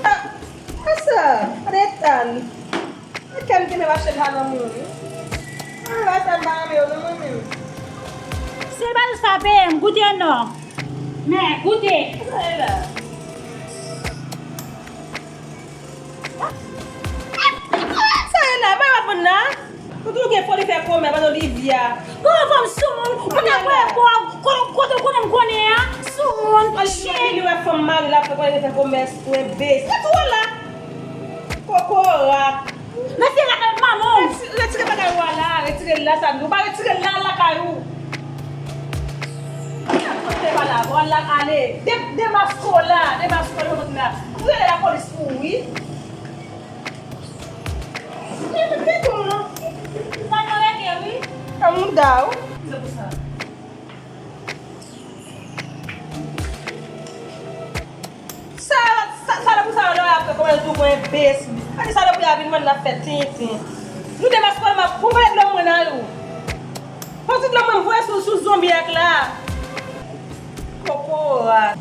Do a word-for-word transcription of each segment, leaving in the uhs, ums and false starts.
Ah, sa, gade tan. Kè m te men mache la nan moun. Ah, la sa m pa renmen yo nan mwen menm. Se pa jis frape m, goute non. Men, goute. Sa e la? Sa e la? Mwen pa konn la. Ou tou gen foli fè kòmè pandan Olivia. Bon, fanm soumoun, ou pa kwè kote, kote, kote m konnen an? Soumoun, cheri. Li wè fanm mari la fè konnen li fè kòmès pou enbes. Se tou la. Kokorat. Retire bagay manman w. Reti-, retire bagay ou a la, retire l la, sa nou pa retire l la lakay ou. Kote pa la, bon, al la, ale. De-, demaske w la, demaske w la, kote la. Ou rele lapolis pou ou, wi. Men, men, men, non. Sa nou rete, wi. An mouda w. Se pou sa. Sa, sa, sa, pou sa, lè y ap fè kòmè tou pou enbesil. Gade sa, lè pou y ap vin, mwen, n ap fè tintin. Nou te mas kòlman pou mwen dlo mwen nan ou. Pran ti dlo mwen, voye sou, sou zonbi ak la. Kokorat.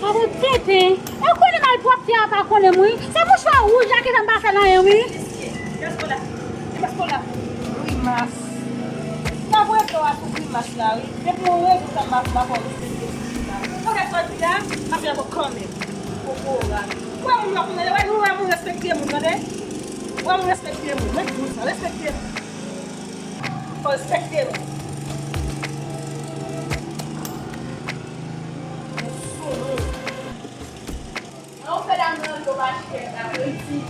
Gade tintin. E konnen malpwòpte a pa konnen m, wi. Se mouchwa wouj la ki fè m pa fè l anyen, wi. Demaske w la. Demaske w la. Grimas. Sa voye dlo a sou grimas la, wi. Depi yon rezon sa m pa, m pa fè w respekte sou grimas. Ou wè sa w di la? M ap fè w kanmenm. Kokorat. Ou wè moun yo konnen, ou wè moun respekte moun, tande? Ou wè moun respekte moun. Mwen di nou sa, respekte moun. Fò respekte moun. Moun soumoun. An, ou fè dam nan do pa chè, la, Redi.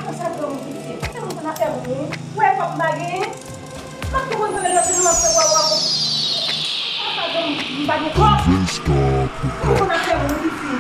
An, sa granmoun ki di. Sa moun konn afè moun, wi. Ou wè kòb m pa genyen? M ap tou konn fè lòt moun ap fè wap wap. An, sa granmoun ki di m pa gen kòb. Ou konn afè moun, wi, fi.